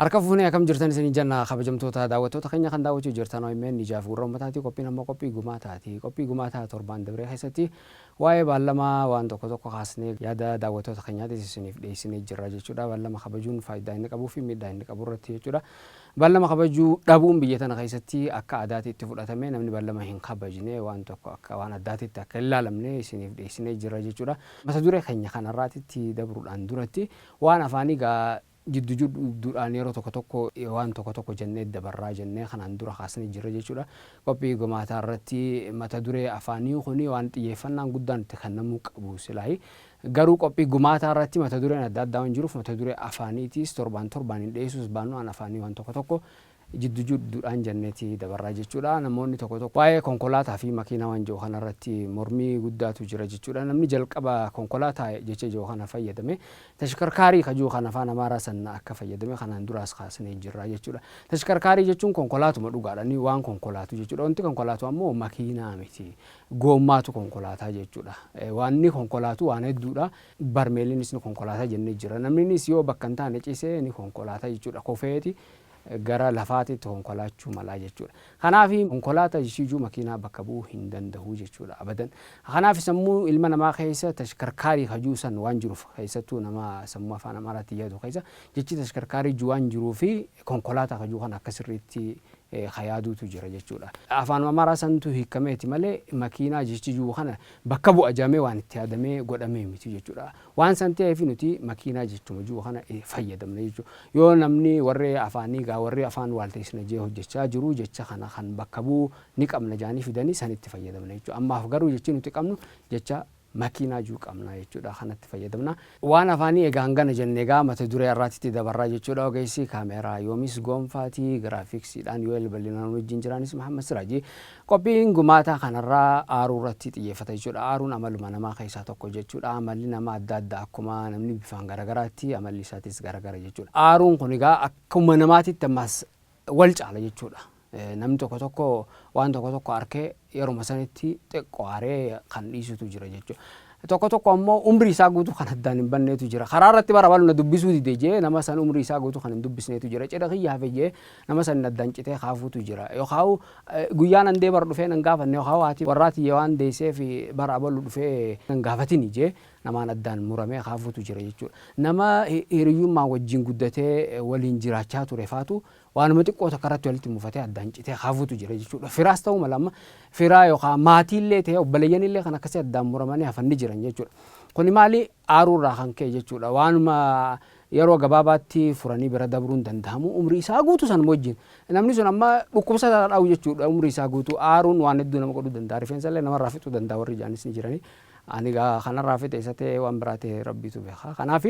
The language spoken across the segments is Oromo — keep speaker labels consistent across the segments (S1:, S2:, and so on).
S1: Harka fuunee akkam jirtan isin jenna, kabajamtoota daawwattoota keenya kan daawwachuu jirtan OMN ijaaf gurra uummataati. Qophiin ammoo qophii gumaataati. Qophii gumaataa torbaan dabree keessatti waa'ee baallamaa waan tokko tokko kaasnee yaada daawwattoota keenyaatis isiniif dhiyeessinee jirra jechuudha. Baallama kabajuun faayidaa inni qabuu fi miidhaa inni qabu irratti jechuudha. Baallama kabajuu dhabuun biyya tana keessatti akka aadaatti itti fudhatame, namni baallama hin kabajne waan tokko akka waan addaatitti akka hin laalamne isiniif dhiyeessinee jirra jechuudha. Mata duree keenya kanarraatitti dabruudhaan duratti waan afaanii gaa jiddu jidduudhaan yeroo tokko tokko waan tokko tokko jennee dabarraa jennee kanaan dura kaasnee jirra jechuudha. Qophii gumaataa irratti mata duree afaanii kuni waan xiyyeeffannaan guddaan itti kennamuu qabu silaayi. Garuu qophii gumaataa irratti mata dureen adda addaa waan jiruuf, mata duree afaaniitiis torbaan torbaan hin dhiyeessuus baannu, waan afaanii waan tokko tokko jiddu jidduudhaan jenneeti dabarraa jechuudha. Namoonni tokko tokko waa'ee konkolaataa fi makiinaa waan jiru kanarratti mormii guddaatu jira jechuudha. Namni jalqaba konkolaataa jecha jiru kana fayyadame ተሽከርካሪ ka jiru kan afaan Amaaraa san akka fayyadame kanaan duraas kaasnee jirra jechuudha. ተሽከርካሪ jechuun konkolaatuma dhugaadha. Ni waan konkolaatu jechuudha. Wanti konkolaatu ammoo makiinaa miti. Goommaatu konkolaataa jechuudha. Waanni konkolaatu waan hedduudha. Barmeeliinis ni konkolaataa jennee jira. Namninis yoo bakka hin taane ciisee ni konkolaataa jechuudha. Kofeeti gara lafaatitti konkolaachuu malaa jechuudha. Kanaaf konkolaataa jechuu makiinaa bakka bu'uu hin danda'u jechuudha abadan. Kanaaf sammuu ilma namaa keessa ተሽከርካሪ ka juu san waan jiruuf, keessattuu nama sammuu afaan Amaaraatti yaadu keessa jechi ተሽከርካሪ juu waan jiruu fi konkolaataa ka juu kan akka sirriitti yaaduutu jira jechuudha. Afaan Amaaraa santu hiikameeti malee makiinaa jechi juu kana bakka bu'a jamee waan itti yaadamee godhamee miti jechuudha. Waan san ta'eef nuti makiinaa jechuma juu kana fayyadamna jechuudha. Yoo namni warri afaanii gaa warri afaan waalteessina jee hojjechaa jiru jecha kana kan bakka bu'u ni qabna jaanii fidanii sanitti fayyadamna jechuudha. Ammaaf garuu jechi nuti qabnu jecha makiinaa juu qabna jechuudha, kanatti fayyadamna. Waan afaanii egaa hangana jenne, egaa mata duree har'aatitti dabarraa jechuudha. Ogeessi kaameeraa Yoomis Goonfaatii, giraafiksiidhaan yoo bal'inaan wajjin jiraanis Mahammad Siraajii. Qophiin gumaataa kanarraa aaruu irratti xiyyeeffata jechuudha. Aaruun amaluma namaa keessaa tokko jechuudha. Amalli namaa adda adda, akkuma namni bifaan garagaraatti amalli isaatis garagara jechuudha. Aaruun kun egaa akkuma namaatitti ammas wal caala jechuudha. Namni tokko tokko waan tokko tokko arkee yeruma sanitti xiqqoo aaree kan dhiisutu jira jechuudha. Tokko tokko ammoo umrii isaa guutuu kan addaan hin banneetu jira. Karaa irratti bara balu na dubbisuu dide jee nama san umrii isaa guutuu kan hin dubbisneetu jira. Cidha kiyya hafe jee nama san addaan citee kaafuutu jira. Yookaan guyyaan andee bara dhufee nan gaafanne, yookaan haati warraa tiyya waan deesseef bara abalu dhufee nan gaafatini jee namaan addaan muramee kaafuutu jira jechuudha. Nama hiriyyummaa wajjin guddatee waliin jiraachaa ture faatu waanuma xiqqoo takka irratti walitti mufatee addaan citee kaafuutu jira jechuudha. Firaas ta'uu mala, amma firaa yookaan maatiillee ta'ee obboleeyyanillee kan akkasii addaan muramanii hafan ni jiran jechuudha. Kuni maali? Aaruu irraa kan ka'e jechuudha. Waanuma yeroo gabaabaatti furanii bira dabruun danda'amu umrii isaa guutuu san wajjin. Namni sun amma dhukkubsataa dhawu jechuudha umrii isaa guutuu. Aaruun waan hedduu nama godhuu danda'a. Rifeensa illee namarraa fixuu danda'a warri ijaanis ni jirani. Ani egaa kanarraa fixe isa ta'e waan biraa ta'e rabbiitu beeka. Kanaaf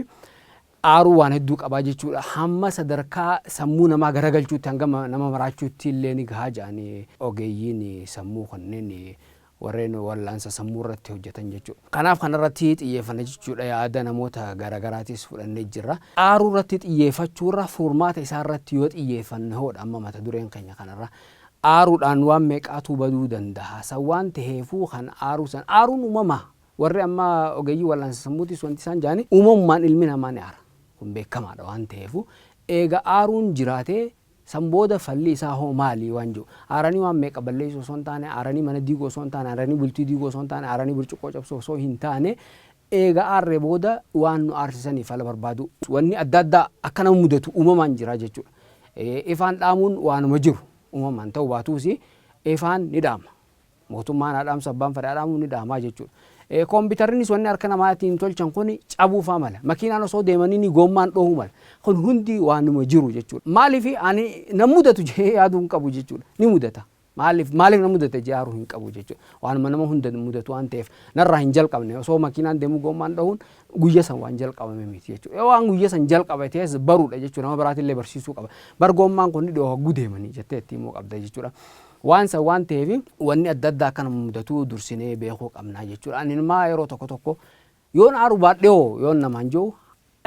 S1: aaruu waan hedduu qabaa jechuudha. Hamma sadarkaa sammuu namaa garagalchuutti, hanga nama maraachuutti illee ni gahaa jedhanii ogeeyyiin sammuu kanneen warreen wallaansa sammuu irratti hojjetan jechuudha. Kanaaf kanarratti xiyyeeffanna jechuudha, yaada namoota garaagaraatis fudhannee jirra. Aaruu irratti xiyyeeffachuurra furmaata isaa irratti yoo xiyyeeffanne hoodha amma mata dureen keenya kanarra. Aaruudhaan waan meeqaatu baduu danda'a. San waan ta'eefuu kan aaruu san aaruun uumamaa. Warri amma ogeeyyii wallaansa sammuutis wanti isaan jedhani uumamumaan ilmi namaa ni aara. Kun beekamaadha waan ta'eefu eega aaruun jiraatee san booda falli isaa hoo maali waan jiru. Aaranii waan meeqa balleessuu osoo hin taane, aaranii mana diiguu osoo hin taane, aaranii bultii diiguu osoo hin taane, aaranii burcuqqoo cabsuu osoo hin taane, eega aarree booda waan nu aarsisaniif fala barbaadu. Wanni adda addaa akka nama mudatu uumamaan jira jechuudha. Ifaan dhaamuun waanuma jiru uumamaan ta'uu baatuus ifaan ni dhaama. Mootummaan haa dhaamsu, abbaan fedhe haa dhaamu, ni dhaamaa jechuudha. Koompiitarrinis wanni harka namaatiin tolchan kun cabuufaa mala. Makiinaan osoo deemanii ni goommaan dhohuu mala. Kun hundi waanuma jiru jechuudha. Maaliif ani na mudatu jee yaaduu hin qabu jechuudha. Ni mudata. Maaliif na mudate jee aaruu hin qabu jechuudha. Waanuma nama hunda mudatu waan ta'eef narraa hin jalqabne, osoo makiinaan deemuu goommaan dhohuun guyya san waan jalqabame miti jechuudha. Yoo waan guyya san jalqabe ta'es baruudha jechuudha. Nama biraatillee barsiisuu qaba. Bar goommaan kun ni dhoha hogguu deemanii jettee itti himuu qabda jechuudha. Waan san waan ta'eef wanni adda addaa akka nama mudatu dursinee beekuu qabna jechuudha. Ani ilmaa yeroo tokko tokko yoon aaru baadhee hoo yoon namaan jiru,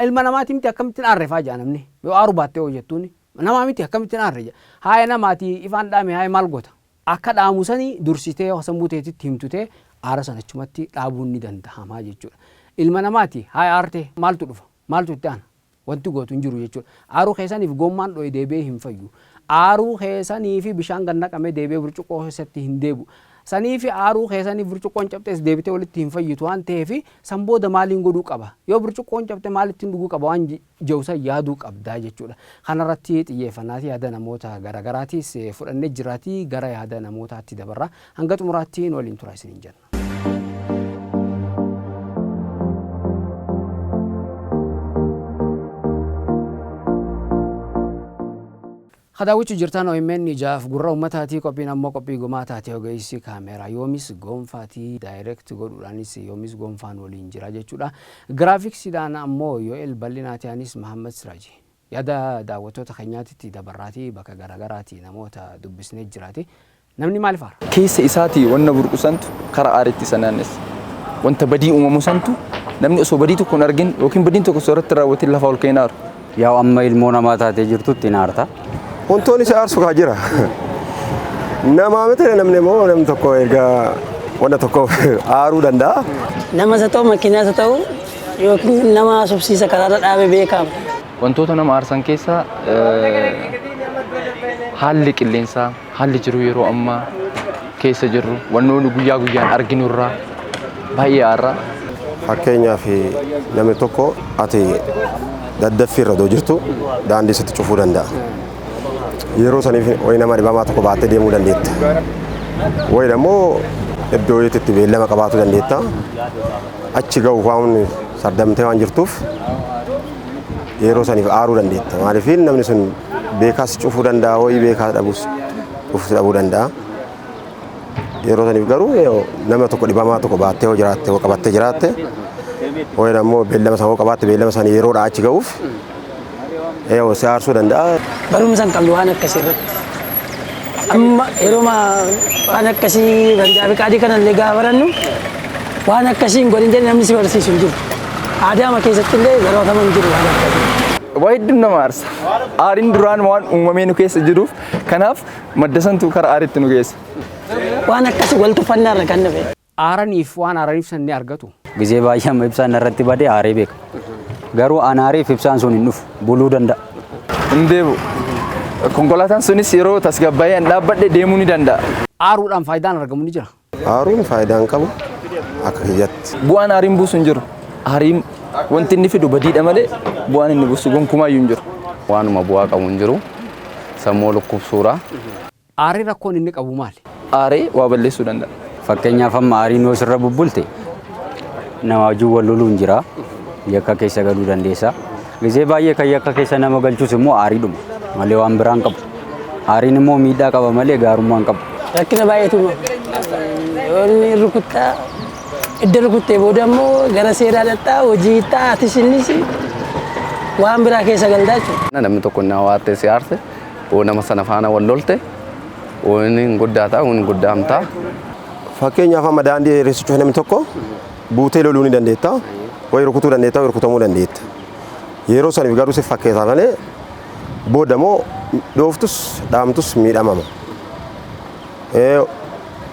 S1: ilma namaati miti, akkamittiin aarre faa jedha namni. Yoo aaru baattee hoo jettuuni, namaa miti, akkamittiin aarre jedha. Haaya namaati ifaan dhaame, haaya maal goota? Akka dhaamu sani dursitee sammuu teetitti himtutee aara sana achumatti dhaabuun ni danda'ama jechuudha. Ilma namaati, haaya aarte, maaltu dhufa? Maaltu itti aana? Wanti gootu hin jiru jechuudha. Aaruu keessaniif gommaan dho'e deebi'ee hin fayyu. Aaruu keessanii fi bishaan gad naqame deebi'ee burcuqqoo keessatti hin deebi'u. Sanii fi aaruu keessaniif burcuqqoon cabxees deebitee walitti hin fayyitu waan ta'eef, san booda maaliin godhuu qaba? Yoo burcuqqoon cabxe maalittiin dhuguu qaba waan jedhu san yaaduu qabda jechuudha. Kanarratti xiyyeeffannaati yaada namoota garagaraatiis fudhannee jirraatii gara yaada namootaatti dabarra. Hanga xumuraatti nu waliin turaa isiniin jenna. Ka daawwichu jirtan OMN ijaaf gurra ummataati. Qophiin ammoo qophii gumaataati. Ogeessi kaameeraa Yoomis Gonfaati. Direct godhuudhaanis Yoomis Gonfaan waliin jira jechuudha. Giraafiksiidhaan ammoo Yo'el Bal'inaati. Anis Mahammad Siraaji. Yaada daawwattoota keenyaatitti dabarraati bakka garagaraati namoota dubbisnee jiraati. Namni maaliif aara?
S2: Keessa isaatii wanna burqu santu kara aariitti isa naannessa. Wanta badii uumamu santu namni osoo badii tokko hin argin yookiin badiin tokko osoo irratti hin raawwatin lafaa ol ka'ee hin aaru.
S3: Yaa'u amma ilmoo namaa taatee jirtutti hin aarta.
S4: Wantoonni si aarsu kaa jira. Namaa miti namni immoo namni tokko erga wanta tokkoof aaruu danda'a.
S5: Namas haa ta'u, makiinaas haa ta'u, yookiin nama haasofsiisa karaarra dhaabe beekaama.
S2: Wantoota nama aarsan keessaa haalli qilleensaa, haalli jiruu yeroo ammaa keessa jirru, wannoonni guyyaa guyyaan arginu irraa baay'ee aarra.
S4: Fakkeenyaaf, namni tokko ati daddaffii irra odoo jirtu daandii sitti cufuu danda'a. Yeroo saniif wayi nama dhibamaa tokko baattee deemuu dandeetta. Wayi immoo iddoo itti beellama qabaachuu dandeetta. Achi ga'uuf waan sardamtee waan jirtuuf yeroo saniif aaruu dandeetta. Maaliif, namni sun beekaas cufuu danda'a, wayii beekaa dhabus cufuu dhabuu danda'a. Yeroo saniif garuu nama tokko dhibamaa tokko baattee hoo jiraatte, hoo qabattee jiraatte, wayi immoo beellama sana hoo qabaatte, beellama sana yeroodhaa achi ga'uuf si aarsuu danda'a.
S5: Barumsa hin qabnu waan akkasii irratti. Amma yeroo waan akkasii Banjaabi qaadii kanallee gaafa barannu, waan akkasii hin godhin jedhee namni si barsiisu hin jiru. Aadaama keessatti illee baratama hin jiru waan akkasii.
S2: Waa hedduun nama aarsa. Aariin duraan waan uumamee nu keessa jiruuf, kanaaf madda santu kara aariitti nu geessa.
S5: Waan akkasii wal tuffannaa irra kan dhufe.
S1: Aaraniif waan aaraniif san ni argatu.
S3: Gizee baay'ee amma ibsaan irratti badee aaree beeka. Garuu an aareef ibsaan sun hin dhufu, buluu danda'a.
S2: Hin deebi'u. Konkolaataan sunis yeroo tasgabbaa'ee an dhaabbadhe deemuu ni danda'a.
S1: Aaruudhaan faayidaan argamu ni jira.
S4: Aaruun faayidaa hin qabu akka kiyyatti.
S2: Bu'aan aariin buusu hin jiru. Aariin wanti inni fidu badiidha malee bu'aan inni buusu gonkumaayyuu hin jiru.
S6: Waanuma bu'aa qabu hin jiru. Sammuu dhukkubsuudha.
S1: Aarri rakkoon inni qabu maali?
S2: Aaree waa balleessuu danda'a.
S3: Fakkeenyaaf, amma aariin yoo sirra bubbulte nama wajjin wal loluun jira. Yakka keessa galuu dandeessa. Gizee baay'ee kan yakka keessa nama galchus immoo aariidhuma malee waan biraan qabu. Aariin immoo miidhaa qaba malee gaarummaa hin qabu.
S5: Rakkina baay'eetu uumama. Yoo inni rukuttaa idda rukuttee booda immoo gara seeraa dhaqxaa, hojii ta'a, atis innis waan biraa keessa galtaa jechuudha.
S6: Namni tokko inni hawaartee si aarse, oo nama sana faana wal lolte, oo inni hin guddaa ta'a, hin guddaamtaa.
S4: Fakkeenyaaf, amma daandii dheeressu cufe namni tokko, buutee loluu ni dandeetta. Wayi rukutuu dandeetta, wayi rukutamuu dandeetta. Yeroo saniif garuu si fakkeessa malee booda immoo dhooftus dhaamtus miidhamama.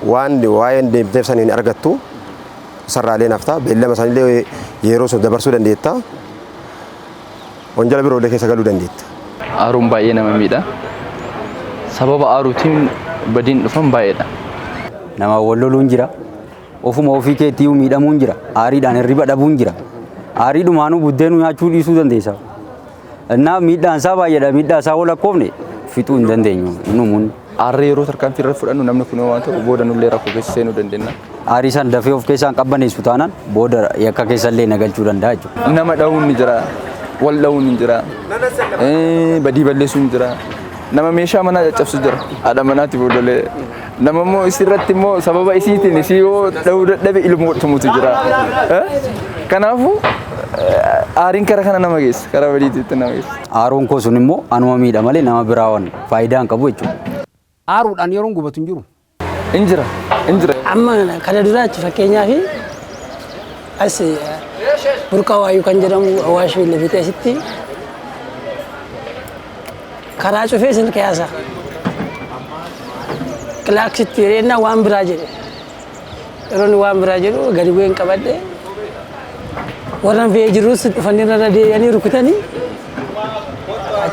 S4: Waan waa'een deemteef saniin argattu sarraalee nafta, beellama sanillee yeroo sun dabarsuu dandeetta. Wanjala biroollee keessa galuu dandeetta.
S2: Aaruun baay'ee nama miidha. Sababa aaruutiin badiin dhufan baay'eedha.
S3: Nama wal loluun jira. Ofuma ofii keetti miidhamuun jira. Aariidhaan hirriba dhabuun jira. Aariidhumaanuu buddeenuu nyaachuu dhiisuu dandeessa. Innaa miidhaan isaa baay'eedha. Miidhaa isaa wal lakkoofne fixuu hin dandeenyu. Numuun.
S2: Aarree yeroo tarkaanfii irratti fudhannu, namni kun waan ta'u booda nullee rakkoo keessa seenuu dandeenya.
S3: Aarii san dafee of keessaan qabbaneessu taanaan booda yakka keessallee na galchuu danda'a jechuudha.
S2: Nama dha'uun ni jira, wal dha'uun ni jira, badii balleessuun ni jira. Nama meeshaa manaa caccabsu jira. Haadha manaatti boodalee. Nama immoo isirratti immoo sababa isiitiin isii yoo dha'uu dadhabe ilmoo tumutu jira. Kanaafuu aariin kara kana nama geessa. Karaa badiitiitti nama geessa.
S3: Aaruun koo sun immoo anuma miidha malee nama biraa waan faayidaa hin qabu jechuudha.
S1: Aaruudhaan yeroon gubatu hin jiru.
S2: Hin jira. Hin jira.
S5: Amma kana duraatti, fakkeenyaaf, as Burqaa Waayyuu kan jedhamu Awaash fi asitti karaa cufee silkii haasaa. Kilaaksitti jedheenna waan biraa jedhe. Yeroo inni waan biraa jedhu gadi bu'een qabadhe. Warra fe'ee jirus dhufanii irra deebi'anii rukutanii.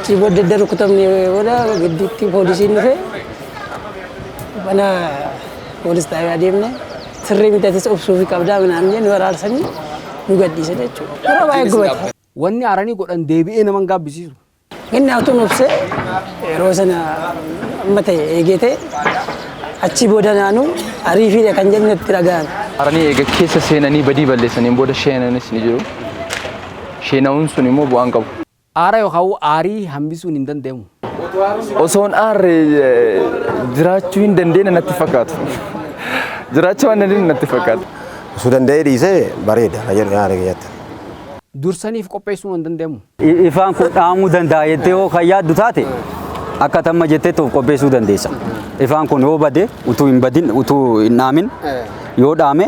S5: Achii booda edda rukutamne booda gidduutti poolisiin dhufe mana poolis xaabiyaa deemne sirrii miti atis obsuufi qabdaa minaan jee nu araarsanii nu gadhiisan jechuudha. Yeroo baay'ee gubate.
S1: Wanni aaranii godhan deebi'ee nama hin gaabbisiisu.
S5: Inni hatuun obsee yeroo sana amma ta'e eegee ta'e achii booda naanuu ariifiidha kan jedhu natti dhaga'ame.
S2: Aaranii eega keessa seenanii badii balleessaniin booda sheenanis ni jiru. Sheena'uun sun immoo bu'aan qabu.
S1: Aara yookaan aarii hambisuun hin danda'amu.
S2: Osoon aarre jiraachuu hin dandeenye natti fakkaatu. Jiraachuu waan dandeenye natti fakkaatu.
S4: Osoo danda'ee dhiisee bareeda kan jedhu yaada kiyyatti.
S1: Dursaniif qopheessuun hin danda'amu.
S3: Ifaan kun dhaamuu danda'a jettee yoo kan yaaddu taate akka tamma jetteetti of qopheessuu dandeessa. Ifaan kun yoo bade utuu hin badin utuu hin dhaamin yoo dhaame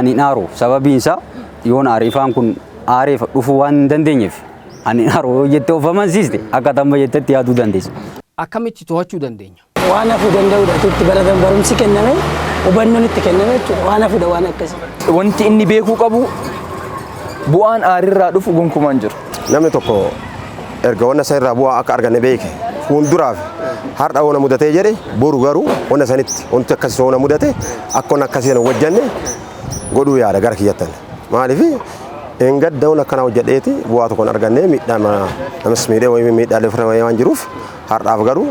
S3: ani hin aaru sababiin isaa yoon aare ifaan kun aareef dhufuu waan hin dandeenyeef ani hin aaru yoo jettee of amansiiste akka tamma jettetti yaaduu dandeessa.
S1: Akkamitti to'achuu dandeenya?
S5: Waan hafuu danda'udha itti baratan barumsi kenname hubannoon itti kenname jechuudha waan hafuudha waan akkasii.
S2: Wanti inni beekuu qabu bu'aan aarirraa dhufu gonkumaa hin jiru.
S4: Namni tokko erga wanna isa irraa bu'aa akka arganne beeke fuulduraaf har'a wana mudatee jedhe boru garuu wanna sanitti wanti akkasii wana mudate akka wanna akkasii sana hojjanne godhuu yaada gara kiyyattan. Maaliif hin gadda wanna akkana hojjedheeti bu'aa tokko hin arganne miidhaa namas miidhee wayii miidhaalee ofirra waan jiruuf har'aaf garuu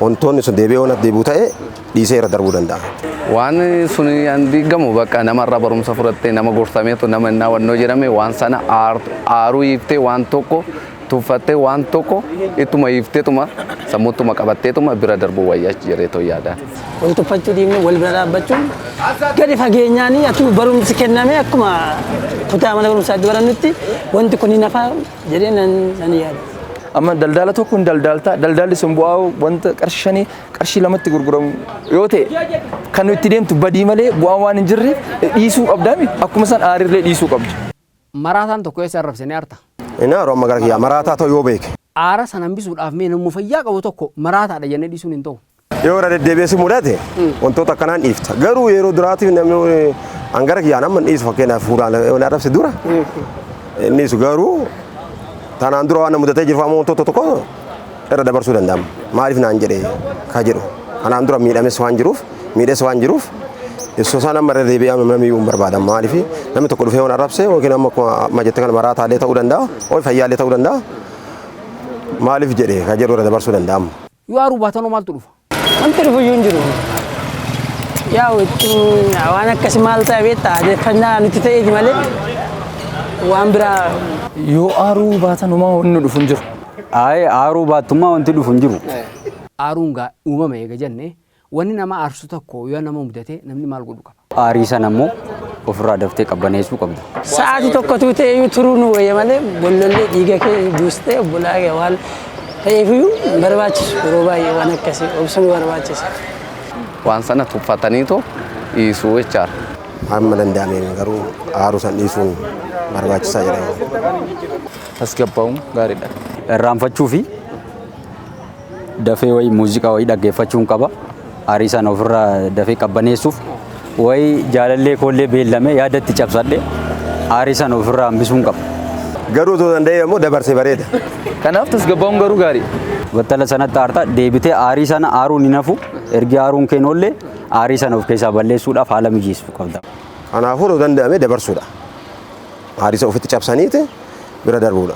S4: wantoonni sun deebi'ee waan deebi'u ta'e dhiisee irra darbuu danda'a.
S6: Waan sun hin diigamu bakka namarraa barumsa fudhattee nama gorsameetu nama innaa wannoo jedhame waan sana aaruu hiiftee waan tokko tuffattee waan tokko ittuma hiifteetuma sammuuttuma qabatteetuma bira darbuu wayyaa jedheetoo yaada.
S5: Wal tuffachuu dhiifne wal bira dhaabbachuun gadi fageenyaan atuu barumsi kenname akkuma kutaa mana barumsaatti barannutti wanti kun hin hafaa jedhee nan yaada.
S2: Amma daldala tokko hin daldalta daldalli sun bu'aa wanta qarshii shanii qarshii lamatti gurguramu yoo ta'e kan itti deemtu badii malee bu'aan waan hin jirre dhiisuu qabdaami akkuma san aarirlee dhiisuu qabdi.
S1: Maraataan tokko eessa arrabsanii aarta?
S4: Inni haaroo amma gara kiyyaa maraataa ta'u yoo beeke.
S1: Aara sana hambisuudhaaf mee namni fayyaa qabu tokko maraataadha jennee dhiisuun hin ta'u.
S4: Yoo irra deddeebi'ee si mudate wantoota akkanaan dhiifta. Garuu yeroo duraatiif namni an gara kiyyaan amma hin dhiisu fakkeenyaaf fuudhaan yoo arrabse dura hin dhiisu garuu tanaan dura waan na mudatee jiru ammoo wantoota tokko irra dabarsuu danda'ama. Maaliif naan jedhe ka jedhu kanaan dura miidhames waan jiruuf miidhes waan jiruuf ibsoo isaan amma irra deebi'ee amma namni iyyuu hin barbaadan. Maaliif namni tokko dhufee waan arrabse yookiin amma akkuma amma jette kana maraataallee ta'uu danda'a yookiin fayyaallee ta'uu danda'a. Maaliif jedhe ka jedhu irra dabarsuu danda'ama.
S1: Yoo aaruu baatanoo maaltu dhufa?
S5: Wanti dhufu iyyuu hin jiru. Yaa'u ittiin waan akkasii maal ta'e beektaa adeeffannaa nuti ta'eeti malee waan biraa.
S2: Yoo aaruu baatan homaa wanni dhufu hin jiru.
S3: Ayi aaruu baattummaa wanti dhufu hin jiru.
S1: Aaruun gaa uumama eega jenne wanni nama aarsu tokko yoo nama mudate namni maal godhu qaba?
S3: Aarii sana immoo ofirraa daftee qabbaneessuu qabda.
S5: Sa'aatii tokkotu ta'e iyyuu turuu nu wayya malee bollollee dhiiga kee buustee obbolaa kee waan ta'eef iyyuu hin barbaachisu yeroo baay'ee waan akkasii obsa nu barbaachisa.
S6: Waan sana tuffataniitu dhiisuu jechaadha.
S4: Hamma danda'ameen garuu aaruu san dhiisuun barbaachisaa jedhama.
S2: Tasgabbaa'uun gaariidha.
S3: Irraanfachuu fi dafee wayii muuziqaa wayii dhaggeeffachuun qaba. Aarii sana ofirraa dafee qabbaneessuuf wayii jaalallee koollee beellamee yaada itti cabsadhe aarii sana ofirraa hambisuun qaba.
S4: Garuu osoo danda'ee immoo dabarsee bareeda.
S2: Kanaaf tasgabbaa'uun garuu gaarii.
S3: Battala sanatti aarta deebitee aarii sana aaruun hin hafu ergi aaruun kee oollee aarii sana of keessaa balleessuudhaaf haala mijeessuu qabda.
S4: Kanaafuu osoo danda'ame dabarsuudha. Aarii sana ofitti cabsaniiti bira darbuudha.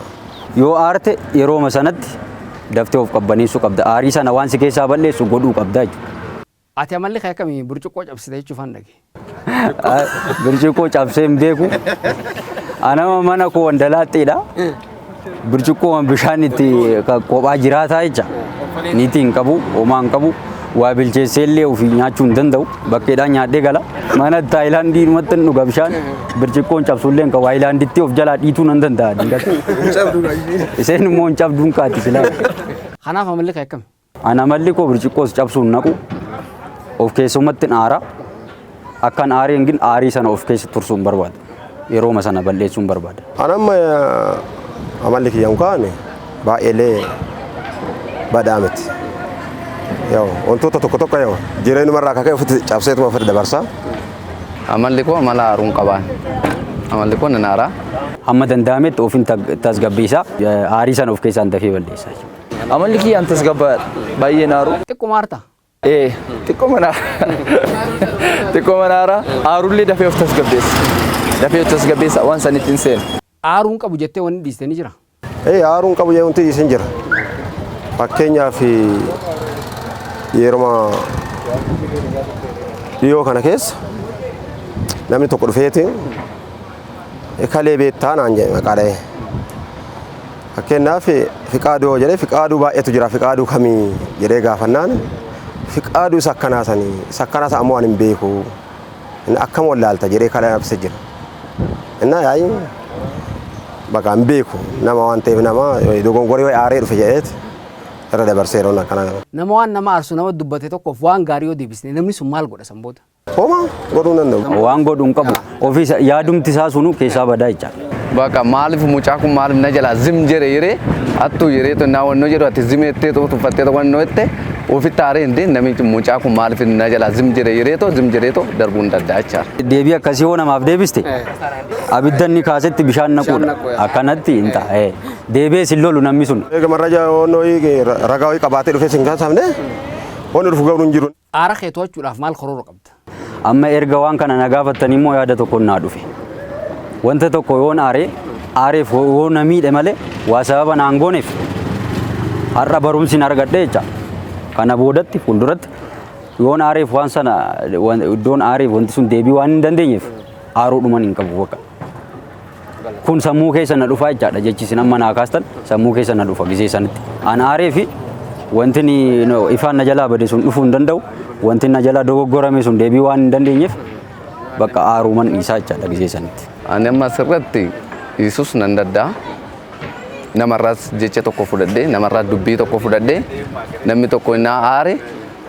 S3: Yoo aarte yerooma sanatti daftee of qabbaneessuu qabda. Aarii sana waan si keessaa balleessu godhuu qabda jechuudha.
S1: Ati amalli kee akkamii burcuqqoo cabsite jechuuf han dhage.
S3: Burcuqqoo cabsee hin beeku. Anama mana koo wandalaattiidha. Burcuqqoo bishaan itti kophaa jiraataa jecha. Niitii hin qabu, homaa hin qabu. Waa bilcheessee illee ofii nyaachuu hin danda'u. Bakkeedhaan nyaadhee gala. Mana Taayilaandii dhumatti hin dhuga bishaan. Burcuqqoon cabsullee hin qabu. Haayilaanditti of jalaa dhiituu nan danda'a. Isheen immoo hin cabduun kaati silaa.
S1: Kanaaf amalli kee akkami?
S3: Ana amalli koo burcuqqoos cabsuu hin naqu. Of keessumatti aara. Akkan aarii hin aarii sana of keessa tursuu hin barbaadu. Yerooma sana balleessuu hin barbaada.
S4: An amma amalli kiyya hin kaane baay'eelee badaa miti. Yoo wantoota tokko tokko yoo jireenyumarraa akka ka'e ofitti cabseetuma ofitti dabarsa.
S6: Amalli koo amala aaruun qabaan. Amalli koo nan aaraa.
S3: Hamma danda'ametti ofin tasgabbeessaa. Aarii sana of keessaan dafee balleessaa.
S2: Amalli kiyyaan tasgabbaadha. Baay'ee naaru.
S1: Xiqquma aarta.
S2: Ee, xiqqoo mana xiqqoo mana aara. Aarullee dafee of tasgabbeessa. Dafee of tasgabbeessa, waan sanitti hin seenu.
S1: Aaruun qabu jettee wanni dhiiste ni jira.
S4: Ee, aaruun qabu wanti isin jira. Fakkeenyaaf, yeroo dhiyoo kana keessa namni tokko dhufeeti kalee beektaa naan jedhe maqaa dha'ee. Fakkeenyaaf, Fiqaaduu jedhee, Fiqaaduu baay'eetu jira, Fiqaaduu kamii jedhee gaafannaan, Fiqaaduu isa akkanaa sanii, isa akkanaa sana ammoo ani hin beeku. Inni akkam wallaalta jedhee kalee nabse jira. Innaa yaa'i bakka hin beeku nama waan ta'eef, nama dogongoree wayi aaree dhufe jedheet irra dabarsee yeroon akkana.
S1: Nama waan nama aarsu nama dubbate tokkoof waan gaarii yoo deebisne, namni sun maal godha san booda?
S4: Homaa godhuu hin danda'u.
S3: Waan godhu hin qabu. Ofiisa yaadumti isaa sunu keessaa badaa jechaadha.
S6: Bakka maaliif mucaa kun maaliif na jalaa zim jedhe yeree attuu yeree to naa wannoo jedhu, ati zim jettee too tuffattee wannoo jette ofitti aaree hin deemne, namichi mucaa kun maaliif na jalaa zim jedhe yeree too zim jedhee too darbuu hin danda'a jechaadha.
S3: Deebii akkasii yoo namaaf deebiste, abidda inni kaasetti bishaan naquudha.
S1: Naquu, yaa.
S3: Akkanatti hin ta'a. Deebi'ee sin lolu namni sun.
S4: Eega marraja ragaa wayii qabaatee dhufee sin kaasafne, wanni dhufu garuu hin jiru.
S1: Aara kee to'achuudhaaf maal karoora qabda?
S3: Amma erga waan kana na gaafattanii immoo yaada tokko naa dhufe. Wanta tokko yoon aaree aareef yoo na miidhe malee waa sababa naan gooneef, har'a barumsi hin argadhe jecha. Kana boodatti fuulduratti yoon aareef waan sana iddoon aareef wanti sun deebii waan hin dandeenyeef, aaruudhuman hin qabu bakka. Kun sammuu keessa na dhufaa jechaadha, jechi isin amma naa kaastan sammuu keessa na dhufa gisee sanitti. An aaree fi wanti ifaan na jalaa bade sun dhufuu hin danda'u. Wanti na jalaa dogoggorame sun deebii waan hin dandeenyeef, bakka aaruuman dhiisaa jechaadha gisee sanitti.
S6: Ani amma asirratti dhiisus nan danda'a. Namarraas jecha tokko fudhadhee, namarraas dubbii tokko fudhadhee, namni tokko naa aare,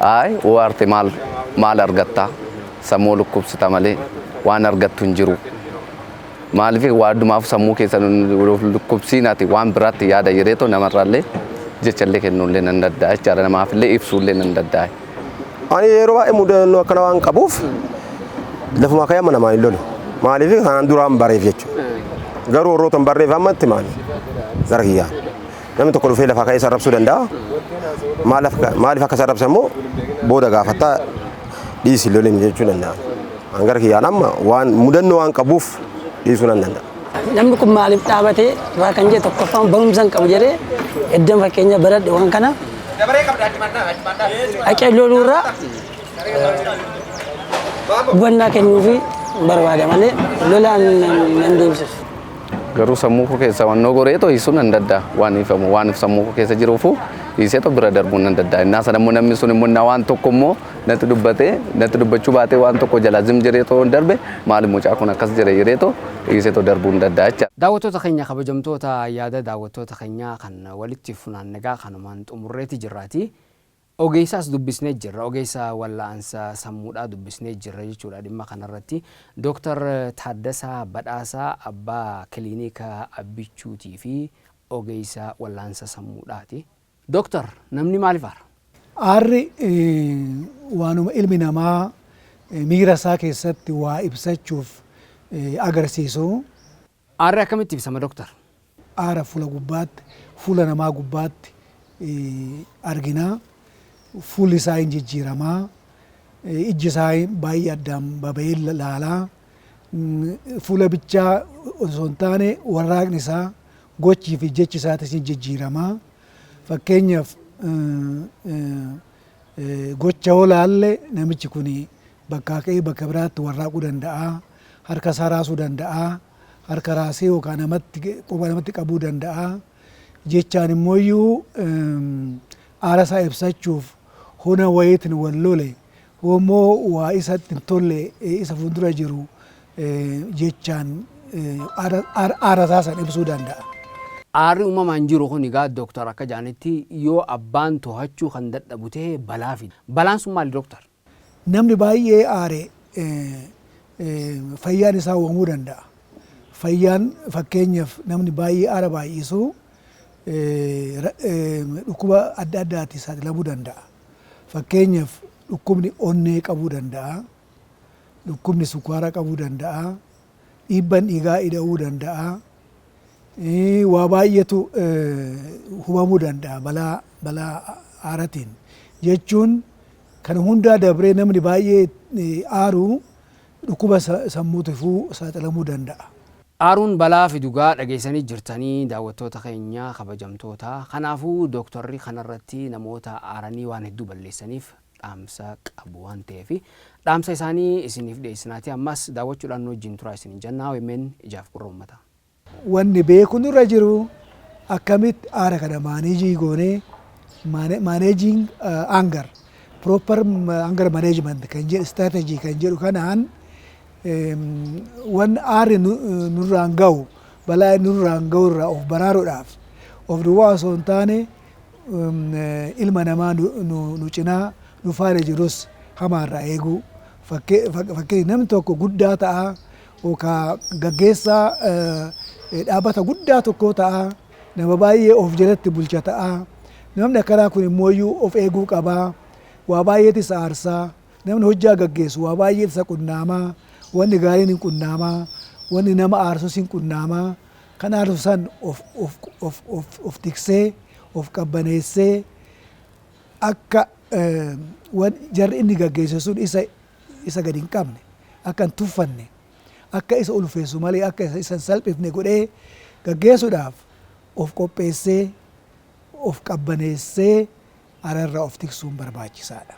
S6: aay oo aarte maal maal argatta, sammuu dhukkubsita malee waan argattu hin jiru. Maaliif waa addumaaf sammuu keessa dhukkubsiinaati, waan biraatti yaada jedheetoo namarraallee jechallee kennuullee nan danda'a jechaadha, namaafillee ibsuullee nan danda'a.
S4: Ani yeroo baay'ee mudannoo akkana waan qabuuf, lafuma ka'ee amma namaan hin lolu. Maaliif kanaan duraan bareef jechuudha. Garuu warroota hin barreef amma itti maali? Gara kiyyaan. Namni tokko dhufee lafaa ka'ee isa arrabsuu danda'a. Maaliif akka isa arrabse immoo booda gaafattaa, dhiisi lolin jechuu danda'a. An gara kiyyaan amma waan mudannoo waan qabuuf dhiisuu nan danda'a.
S5: Namni kun maaliif dhaabatee irraa kan jedhe, tokkoffaan barumsa hin qabu jedhee eddan fakkeenya baradhe waan kana dhaqee loluurraa hubannaa kennuufi barbaada malee lolaan nan deemsisu.
S6: Garuu sammuu koo keessa wannoo goreetoo hiisuu nan danda'a, waan hiifamu waan sammuu koo keessa jiruufu hiiseetoo bira darbuu nan danda'a. Innaa sana immoo namni sun immoo waan tokko immoo natti dubbatee, natti dubbachuu baatee, waan tokko jalaa zim jedheetoo darbe, maali mucaa kun akkas jedhe jedheetoo hiiseetoo darbuu hin danda'a jecha.
S1: Daawwattoota keenya kabajamtoota, yaada daawwattoota keenyaa kan walitti funaannegaa kanumaan xumurreeti jirraati. Ogeessaas dubbisnee jirra. Ogeessa wallaansa sammuudhaa dubbisnee jirra jechuudha dhimma kanarratti. Dooktar Taaddasaa Badhaasaa abbaa kiliinika Abbichuutii fi ogeessa wallaansa sammuudhaati. Dooktar, namni maaliif aara?
S7: Aarri waanuma ilmi namaa miira isaa keessatti waa ibsachuuf agarsiisu.
S1: Aarri akkamitti ibsama, dooktar?
S7: Aara fuula gubbaatti, fuula namaa gubbaatti argina. Fuulli isaa hin jijjiiramaa. Ijji isaa baay'ee addaan baba'ee laalaa. Fuula bichaa osoo hin taane, warraaqni isaa, gochii fi jechi isaatis hin jijjiiramaa. Fakkeenyaaf, gocha yoo laalle, namichi kun bakkaa ka'ee bakka biraatti warraaquu danda'a. Harka isaa raasuu danda'a. Harka raasee yookaan namatti quba namatti qabuu danda'a. Jechaan immoo iyyuu aara isaa ibsachuuf hona wayiitiin wal lole, immoo waa isatti hin tolle isa fuuldura jiru jechaan aara isaa san ibsuu danda'a.
S1: Aarri uumamaan jiru kun egaa, dooktar, akka jaanitti yoo abbaan to'achuu kan dadhabu ta'e balaa fida. Balaan sun maali, dooktar?
S7: Namni baay'ee aare fayyaan isaa uumamuu danda'a. Fayyaan, fakkeenyaaf, namni baay'ee aara baay'isu dhukkuba adda addaatti saaxilamuu danda'a. Fakkeenyaaf, dhukkubni onnee qabuu danda'a. Dhukkubni sukkaara qabuu danda'a. Dhiibban dhiigaa ida'uu danda'a. Waa baay'eetu hubamuu danda'a balaa aaratiin jechuun kan hundaa dabree namni baay'ee aaru dhukkuba sammuutifuu saaxilamuu danda'a.
S1: Aaruun balaa fidugaa dhageessanii jirtanii, daawwattoota keenya kabajamtoota. Kanaafuu dooktarri kanarratti namoota aaranii waan hedduu balleessaniif dhaamsa qabu waan ta'eef, dhaamsa isaanii isiniif dhiyeessinaati. Ammas daawwachuudhaan nu wajjin turaa isiniin jennaa. OMN, ijaaf gurra uummataa.
S7: Wanni beeku nurra jiru akkamitti aara kana manage goonee, managing anger, proper anger management kan jedhu, strategy kan jedhu kanaan, wanni aarri nurraan ga'u, balaa nurraan ga'u irraa of baraaruudhaaf, of duwwaa osoo hin taane ilma namaa nu cinaa nu faana jirus hamaarraa eeguu. Fakkeenya, namni tokko guddaa ta'a yookaan gaggeessaa dhaabbata guddaa tokko ta'a, nama baay'ee of jalatti bulcha ta'a. Namni akkanaa kun immoo of eeguu qabaa. Waa baay'eetu isa aarsaa. Namni hojjaa gaggeessu waa baay'eetu isa qunnaamaa. Wanni gaariin hin qunnaamaa, wanni nama aarsus hin qunnaamaa. Kan aarsu san of of of of of tiksee, of qabbaneessee, akka jarri inni gaggeessu sun isa gadi hin qabne, akka hin tuffanne, akka isa ulfeessu malee akka isa hin salphifne godhee gaggeessuudhaaf of qopheessee, of qabbaneessee, aararraa of tiksuun barbaachisaadha.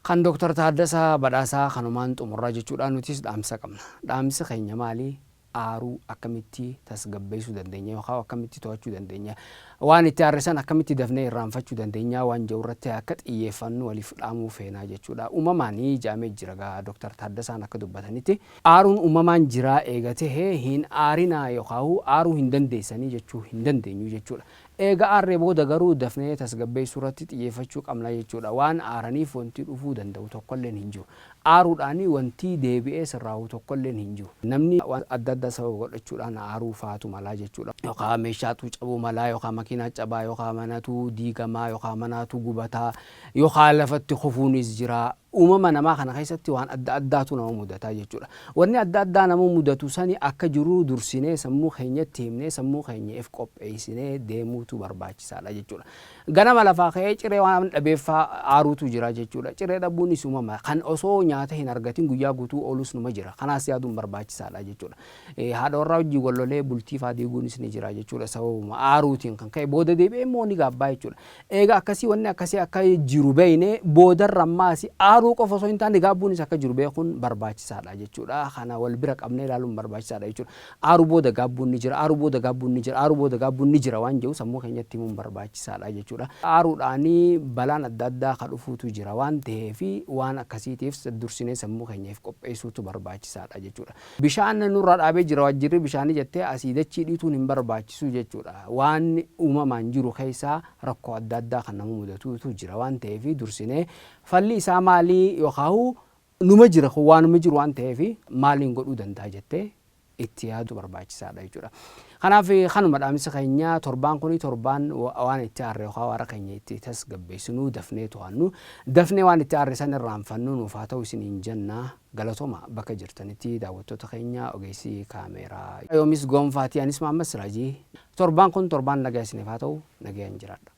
S1: Kan Dooktar Taaddasaa Badhaasaa kanumaan xumurraa jechuudha. Nutis dhaamsa qabna. Dhaamsi keenya maali? Aaruu akkamitti tasgabbeessuu dandeenya yookaan akkamitti to'achuu dandeenya? Waan itti aarrisan akkamitti dafnee irraanfachuu dandeenya waan jiru irratti akka xiyyeeffannu waliif dhaamuu feenaa jechuudha. Uumamaan jaamee jira gaa Dooktar Taaddasaan akka dubbatanitti. Aaruun uumamaan jiraa eega tahee, hin aarinaa yookaan aaruu hin dandeessanii jechuu hin dandeenyu jechuudha. Eega aarree booda garuu dafnee tasgabbeessuu irratti xiyyeeffachuu qabna jechuudha. Waan aaraniif wanti dhufuu danda'u tokkolleen hin jiru. Aaruudhaan wanti deebi'ee sirraa'u tokkolleen hin jiru. Namni waan adda addaa sababa godhachuudhaan aaruu faatu malaa jechuudha. Yookaan meeshaatu cabuu malaa, yookaan makiinaa cabaa, yookaan manatu diigamaa, yookaan manaatu gubataa, yookaan lafatti kufuunis jira. Uumama namaa kana keessatti waan adda addaatu nama mudataa jechuudha. Wanni adda addaa nama mudatu sani akka jiru dursinee sammuu keenyatti himnee, sammuu keenya if qopheessinee deemuutu barbaachisaadha jechuudha. Ganama lafaa ka'ee ciree waan dhabeeffaa aaruutu jira jechuudha. Ciree dhabuunis uumama. Kan osoo nyaata hin argatin guyyaa guutuu oolus numa jira. Kanaas yaaduun barbaachisaadha jechuudha. Haadha warraa wajjin wal lolee bultii faa diiguunis ni jira jechuudha. Sababuma aaruutiin kan ka'e booda deebi'ee immoo ni gaabbaa jechuudha. Egaa akkasii wanni akkasii akka jiru beekne, boodarra ammaas aaruu qofa osoo hin taane gaabbuunis akka jiru beekuun barbaachisaadha jechuudha. Kana wal bira qabnee ilaaluun barbaachisaadha jechuudha. Aaruu booda gaabbuun ni jira, aaruu booda gaabbuun ni jira, aaruu booda gaabbuun ni jira waan jedhu sammuu keenyatti himuun barbaachisaadha jechuudha. Aaruudhaanii balaan adda addaa ka dhufuutu jira waan ta'eef, waan akkasiitiif dursinee sammuu keenyaaf qopheessuutu barbaachisaadha jechuudha. Bishaan nurraa dhaabee jira waajjirri bishaanii jettee asii dachii dhiituun hin barbaachisu jechuudha. Waan uumamaan jiru keessaa rakkoo adda addaa kan nama mudatuutu jira waan ta'eef, dursinee falli isaa maalii yookaan numa jira, kun waanuma jiru waan ta'eef maaliin godhuu danda'a jettee itti yaadu barbaachisaadha jechuudha. Kanaaf kanuma dhaamsa keenya. Torbaan kuni torbaan waan itti aarre yookaan waara keenya itti tasgabbeessinuu, dafnee to'annu, dafnee waan itti aarre san irraanfannu nuuf haa ta'u isiniin jenna. Galatooma bakka jirtanitti, daawwattoota keenya. Ogeessi kaameeraa Yoomis Goonfaatii, anis Maammas Siraajii. Torbaan kun torbaan nagaa isiniif haa ta'u, nagayaan jiraadha.